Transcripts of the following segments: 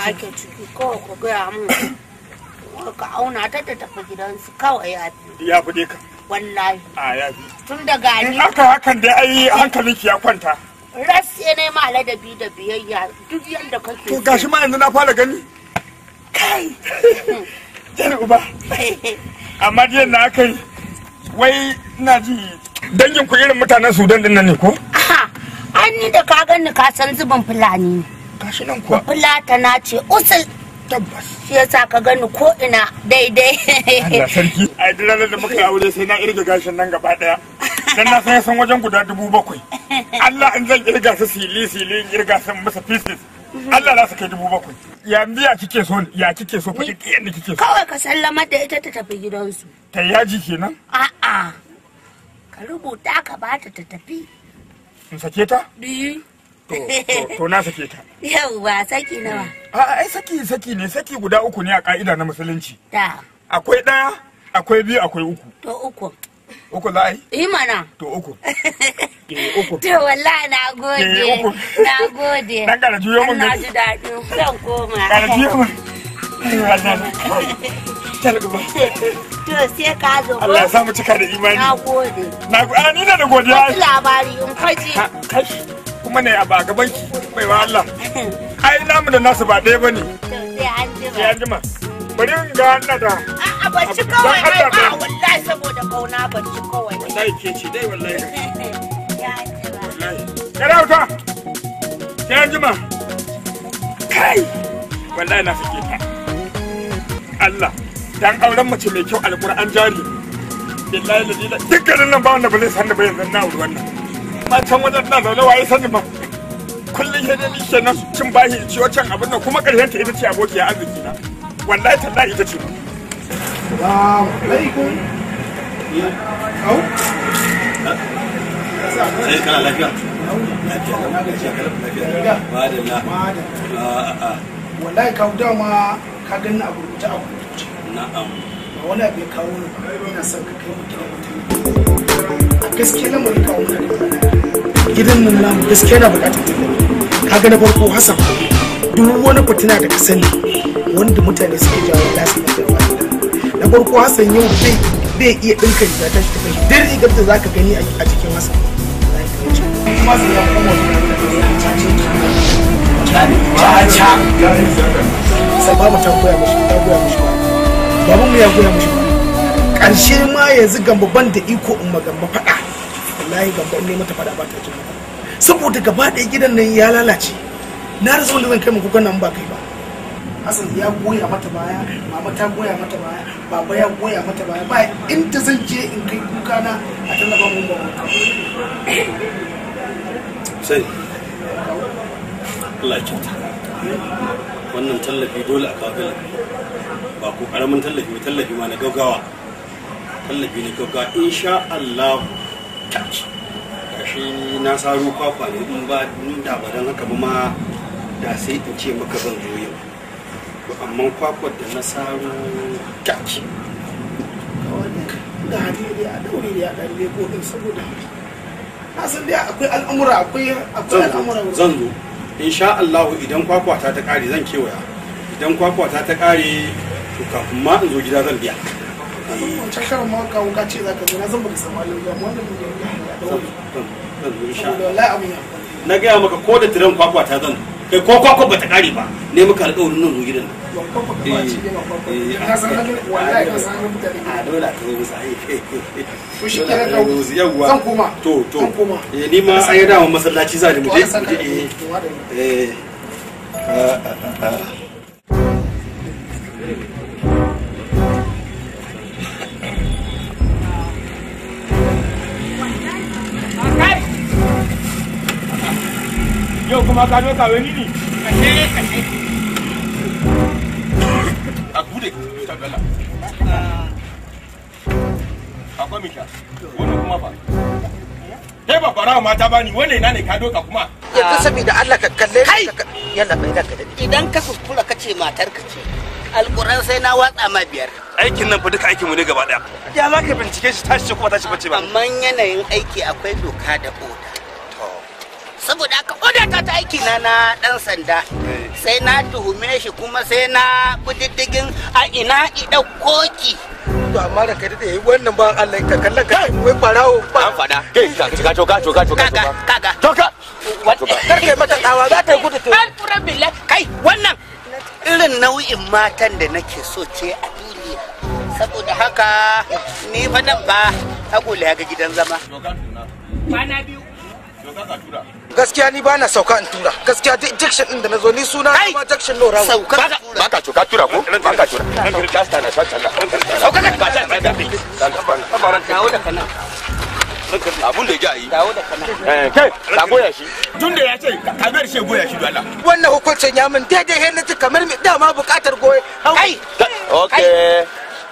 ake ciki kawai ku gaya mun. Ka auna ta ta tafi gidansu kawai ya fi. Ya fi dai ka. Wallahi. A ya fi. Tun daga ni. In aka hakan dai ai hankalinki ya kwanta. Rasse ne ma ladabi da biyayya duk yadda kake. To gashi ma yanzu na fara gani. Kai. Jar uba. Amma dai na aka yi wai ina ji dangin ku irin mutanen Sudan din nan ne ko? An ni da ka gani ka san zubin Fulani ne. Gashi nan kuwa. Fulata na ce usul. Tabbas. Shi yasa ka gani ko ina daidai. Allah sarki. Ai duk ranar da muka aure sai na irga gashin nan gaba daya. Dan na san san wajen guda 7,000. Allah in zan irga su sili sili in irga su masa pieces. Allah za su kai 7,000. Yanzu ya kike so ya kike so faɗi yadda kike so. Kawai ka sallama da ita ta tafi gidansu. Ta yaji kenan? A'a. Ka rubuta ka bata ta tafi. In sake ta? Biyu. To na sake ta. Yawwa saki nawa? A'a ai saki saki ne saki guda 3 ne a ka'ida na musulunci. Da. Akwai 1, akwai 2, akwai 3. To 3. 3 za a yi? Yi mana. To 3. Eh 3. To wallahi na gode. Na gode. Dan kara juyo mun gani. Na ji daɗi. Zan koma. Kara juyo mun. Ai wallahi. Talguba. To sai ka zo. Allah ya sa mu cika da imani. Na gode. Na gode. Ni na da godiya. Wani labari in kaji. Kashi. Kuma ne a gaban ki bai wa Allah. Ai namu da nasu ba ɗaya bane. To sai an jima. Sai an jima. Bari in ga Allah da. A'a bacci kawai ai ba wallahi saboda kauna bacci kawai. Wallahi ke ce dai wallahi. Ya jima. Wallahi. Karauta. Sai an jima. Kai. Wallahi na sake ta. Allah. Dan auren mace mai kyau alƙur'an jari. Billahi ladila dukkanin nan ba wanda ba zai san da ba yanzu na auri wannan. Ma can wajen na zaune waye sani ba. Kullum sai dai ni kenan cin bahi in ciwo can abin nan kuma ƙarshen ta ita ce abokiya arziki na. Wallahi tallahi ita ce. Salamu alaikum. Au. Sai kana lafiya? Lafiya. Lafiya. Madalla. Madalla. Wallahi kawo dama ka ganni a gurguje a gurguje. Na'am. Ba wani abu ya kawo ni ba ina son ka kai mu gidan mutane. A gaskiya lamarin kawo muna da gidan nan namu gaskiya na buƙatar tallafi. Ka ga na farko Hassan duk wani fitina da ka sani wanda mutane suke jawo lasi na jawo gida. Na farko Hassan yau bai iya ɗinka riga ta shi ta kashi. Duk rigar da zaka gani a jikin Hassan. Kuma sai ya koma caca. Sai babu ta koya mishi ta goya mishi ba. Baban mu ya goya mishi ba. Ƙarshe ma yanzu Gamba ban da iko in magamba faɗa. Wallahi Gamba in ne mata faɗa ba ta jin magana. Saboda gaba ɗaya gidan nan ya lalace. Na rasa wanda zan kai mu kukan nan ba kai ba. Hassan ya goya mata baya, mama ta goya mata baya, baba ya goya mata baya. Ba inda zan je in kai kuka na a tallafa mun ba. Sai Allah ya kyauta. Wannan tallafi dole a kawo tallafi. Ba ko karamin tallafi ba, tallafi ma na gaggawa. Tallafi na gaggawa insha Allah. Gashi na saro kwakwa ne in ba da ba dan haka ba ma da sai in ce maka zan zo yau. To amma kwakwar da na saro kaki. Da hadi dai a daure dai a dan leko din saboda na san dai akwai al'amura akwai al'amura. Zan zo insha Allah idan kwakwata ta kare zan kewaya. Idan kwakwata ta kare to kafin ma in zo gida zan biya. Wancan karan ma kawo ka ce za ka zo na zan baka samu halin zuwa wannan mun ya daure. Zan zo insha Allah. Wallahi abun ya na gaya maka ko da tiran kwakwata zan kai ko kwakwa bata kare ba ne muka alƙawarin nan zo gidan nan. Na san halin wallahi na san halin mutane. A dole ka zo musu ai. To shi kenan ka zan koma. To to. Zan koma. Eh ni ma ai da masallaci za ni mu je mu je eh. Yau kuma ka zo kawo ni ne? Kashe kashe. A bude tabela. Akwai misha. Wannan kuma fa. Kai ba farawa mata bani wannan ina ne ka doka kuma. Yanzu saboda Allah ka kalle Kai! Yalla bai ranka dade. Idan ka kuskura ka ce matar ka ce, alƙuran sai na watsa ma biyar. Aikin nan fa duka aikin mu ne gaba daya. Ya za ka bincike shi tashi ce kuma tashi bace ba. Amma yanayin aiki akwai doka da oda. To. Saboda haka odata ta aiki na na dan sanda. Sai na tuhume shi kuma sai na bi diddigin a ina i ɗauko ki. To amma da kai da yayi wannan ba Allah ka kallon ka wai barawo ba. An fada. Kai ka ka ka ka ka Kaga kaga. Toka. Kar kai mata tsawa za ta gudu to. Alƙura billahi kai wannan irin nau'in matan da nake so ce a duniya. Saboda haka ni fa nan ba agola ya ga gidan zama. Kwana biyu. Gaskiya ni ba na sauka in tura. Gaskiya duk junction din da na zo ni suna ma junction no rawo. Sauka ka tura. Baka coka tura ko? Baka tura. Ka na ta Sauka ka Ka ta Dawo da kana. Abun da ya yi. Dawo da kana. Eh kai, ka goya shi. Tunda ya ce ka bar shi goya shi don Allah. Wannan hukuncin ya min daidai he na ji kamar me dama bukatar goye. Kai. Okay.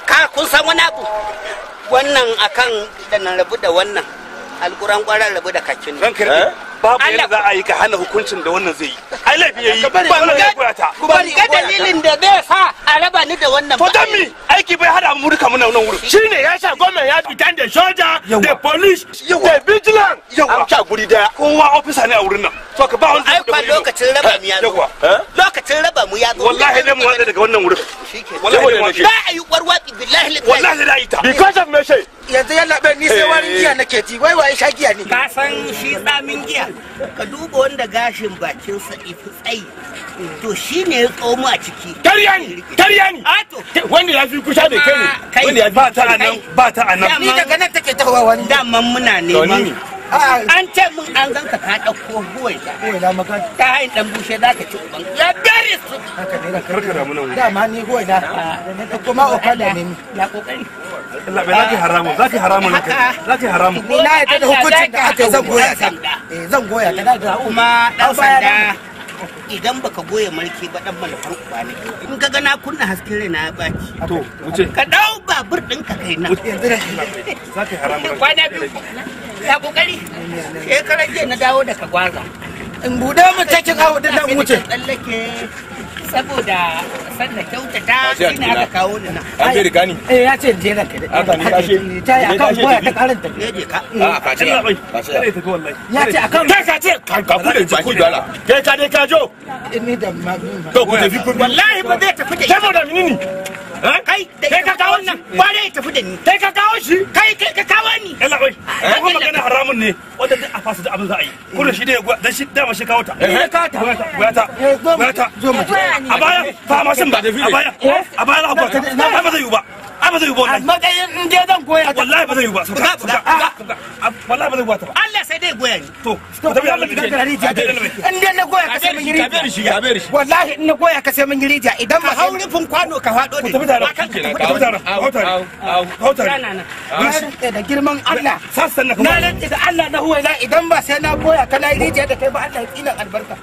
Ka kun san wani abu. Wannan akan da na rabu da wannan. Alƙuran ƙwarar rabu da kakin. Ranka daɗe. Babu yadda za a yi ka hana hukuncin da wannan zai yi. Ai laifi yayi. Ba wannan ya goya ta. Ban ga dalilin da zai sa a raba ni da wannan To dan mi aiki bai hada mu duka muna nan wurin. Shine ya sa gwamnati ya fitan da soja, da police, da vigilant. An sha guri daya. Kowa officer ne a wurin nan. To ka ba wanda Ai kwa lokacin raba mu ya zo. Lokacin raba mu ya zo. Wallahi dai mu watsa daga wannan wurin. Wallahi dai mu watsa. Ba a yi warwatsi billahi Wallahi da ita. Because of me say. Yanzu yalla bai ni sai warin giya nake ji wai waye sha giya ne. Ka san shi tsamin giya ka duba wanda gashin bakinsa ifi tsayi to shi ne ya tsomo a ciki. Karya ne, karya ne. Ato. Wanda ya fi kusa da kai ne. Kai. Wanda ya fi Ba ta a nan, ba ta a nan. Ni daga nan take tahowa wani. Daman muna neman. A'a An ce mun an ganka ka ɗauko huwai kawai na magana. ta hain ɗan bushe za ka ci uban. Ya very stupid. Haka ne ranka. Karka damu nan wurin. Dama ni goyi na. Da na ɗauko ma ofada ne ni. Ya kokari. Allah bai zaki haramun, zaki haramun ranka. Zaki haramun. Ni na yadda da hukuncin da aka yi zan goya ta. Eh zan goya ta da Kuma ɗan An baya sanda idan baka goya mulki ba ɗan malafar uba ne. In ka ga na kunna hasken rai na ya ɓaci. To, wuce. Ka ɗau babur ɗinka kai nan. Yanzu da Zaki haramun ranka. Kwana biyu. Ya kokari. Shekaran jiya na dawo daga gwaza. in bude mu cikin awo din nan wuce. Tsallake saboda sanna kyautata shi ne aka kawo ni nan. An bai riga ni. Eh ya ce je ranka. Haka ne, kashe. Ta yi akan goya ta karin tafi. Ne je ka. A ka ce. Allah bai. Ka ce. Kada ya tafi wallahi. Ya ce akan Kai ka ce ka kula baki don Allah. Kai ka dai ka jo. ni da ma. To ku tafi ku. Wallahi ba zai tafi da ita. Saboda menene? Kai da Kai ka kawo wannan shi. bare ya tafi da ni. Kai ka kawo shi. Kai kai ka kawo ni. Allah bai. Kuma magana haramun ne wanda duk a fasa da abin za a yi. Kullu shi dai ya goya dan shi dama shi kawo ta. Ni ka ta. Goya ta, goya ta. Eh zo mu Goya ta. zo mu. A baya ba mashin ba. A baya. A baya za a goya ta. Ai ba zai yiwu ba. Ai ba zai yiwu ba A wallahi. matsayin in je zan goya ta. Wallahi ba zai yiwu ba. Sauka, Buga, sauka. Sauka. Wallahi ba zai goya ta ba. Allah sai dai goya ni. To, ku tafi Allah In dai na goya ka sai mun yi rijiya. Ka bai shi. Wallahi in na goya ka sai mun yi rijiya idan Ka ba hau rufin kwano ka faɗo da Ku tafi tare. Ba kanka Ku tafi tafi da tare. Ku hau tare. Ku hau tare. Rana nan. Na rantse da girman Allah. Sassan na Na kuma. rantse da Allah na huwaila idan ba sai na goya ka na yi rijiya da kai ba Allah ya tsina albarka.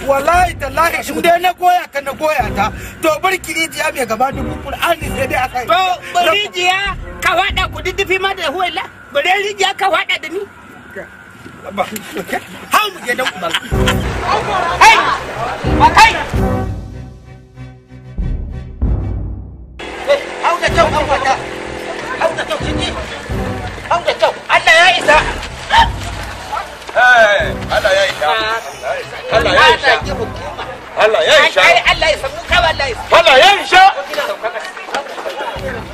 Wallahi tallahi in dai na goya ka na goya ta to barki rijiya mai gaba dubu Qur'ani sai dai a kai. To rijiya ka faɗa ku diddifi ma da huwaila. Bare rijiya ka faɗa da ni. Abba. Hau mu je dan uban. Kai! Kai! Hau da kyau an wata. Hau da kyau kin ji. Hau da kyau Allah ya isa. Eh, Allah ya isha. Allah ya Na isha. zagi hukuma. Allah ya isha. Ai Allah ya samu ka wallahi. Allah ya isha.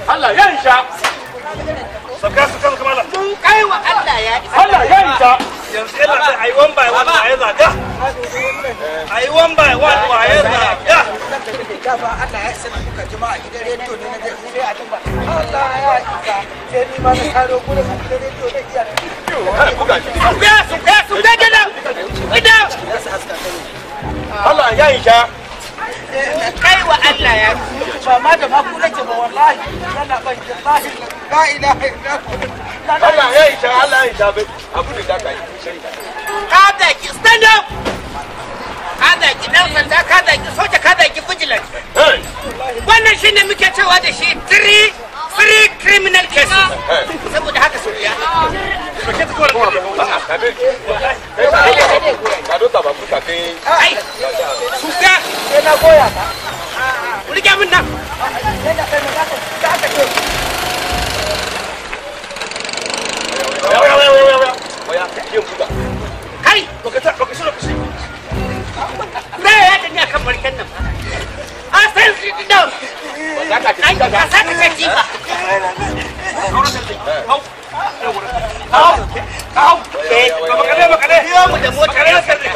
Allah ya isha. Sauka, sauka, sauka malam. Mun kai wa Allah ya isa. Allah ya isha. Yanzu yana sai ayi one by one waye zaga. Ayi one by one waye zaga. Dama Allah ya isa da kuka jima a gidan rediyo ne na je sai a duba. Allah ya isa sai ni ma na karo gurin a gidan rediyo na iya. Kada buga shi. Sunkuya sunkuya sunkuya gidan. Gidan. Allah ya isha. Kai wa Allah ya Ba ma da ma ku nake ba wallahi yana ban wallahi la ilaha illallah. Allah ya isha. Allah ya isha bai. Abu da ka yi. Ka zagi stand up. Ka zagi dan sanda ka zagi soja ka zagi vigilant. Hey. Wannan shine muke cewa da shi three criminal cases. Saboda haka soya. A'a, ka bai. Ka doka ba buka kai. Kai. Sunkuya. Sai na goya ta. Ku rike min nan. Yana kai na zaka za ka ce Oya, oya, oya, oya. Oya, kin buga. Kai. Kai! Baka ta baka shiro kashi. Na ya da ni akan marken nan. A san shi da. Ba ka Ai, ka saka ka jifa. Hau. Hau. Hau. Makale makale. Biyo mu da mota. Makale makale.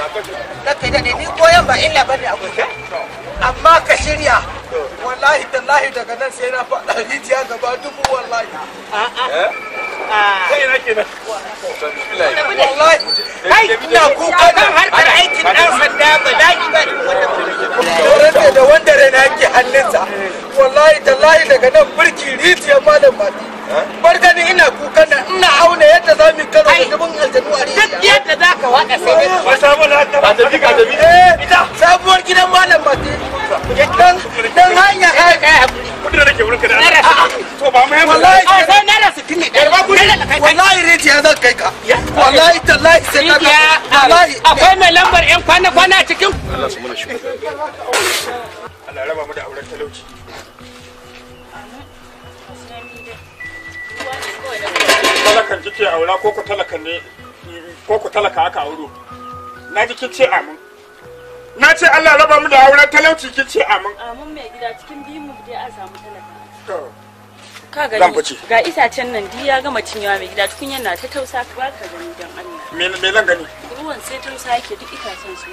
Ranka daɗe ni goyon ba illa bane a gobe. Amma ka shirya. Wallahi tallahi daga nan sai na faɗa rijiya gaba dubu wallahi. Kai ina kenan. Wallahi. Kai Ina kuka kan harkar aikin ɗan sanda ba daɗi ba irin wannan. Rantse da wanda raina yake hannunsa. Wallahi tallahi daga nan birki rijiyar malam mati. Bar gani ina kukan nan ina auna yadda za mu karo da dubun aljanu a Duk rijiya. yadda za ka waɗa sai dai ka Ba sabon haka. Ka tafi ka tafi. Eh, sabuwar gidan malam mati. Dan dan hanya kai kai hakuri. Kudin da nake wurin ka da Naira Allah. To ba mu yamma. Wallahi A sai naira 60 ne. Naira kai. wallahi rijiya zan kai ka. Wallahi tallahi sai ka Rijiya wallahi akwai mai lambar 'yan kwana-kwana a cikin Allah su mana shi. Allah ya raba mu da auren talauci. Talakan kike aura ko ku talakan ne ko ku talaka aka auro. Na ji kin ce amin. Na ce Allah ya raba mu da auren talauci kin ce amin. Amin mai gida cikin biyun mu dai a samu talaka. To Ka Zan gani fice. ga itacen nan duk ya gama cinyewa mai gida tukunyan na ta tausa ba ka gani don Allah. me zan gani? Ruwan sai tausa yake duk itacen su.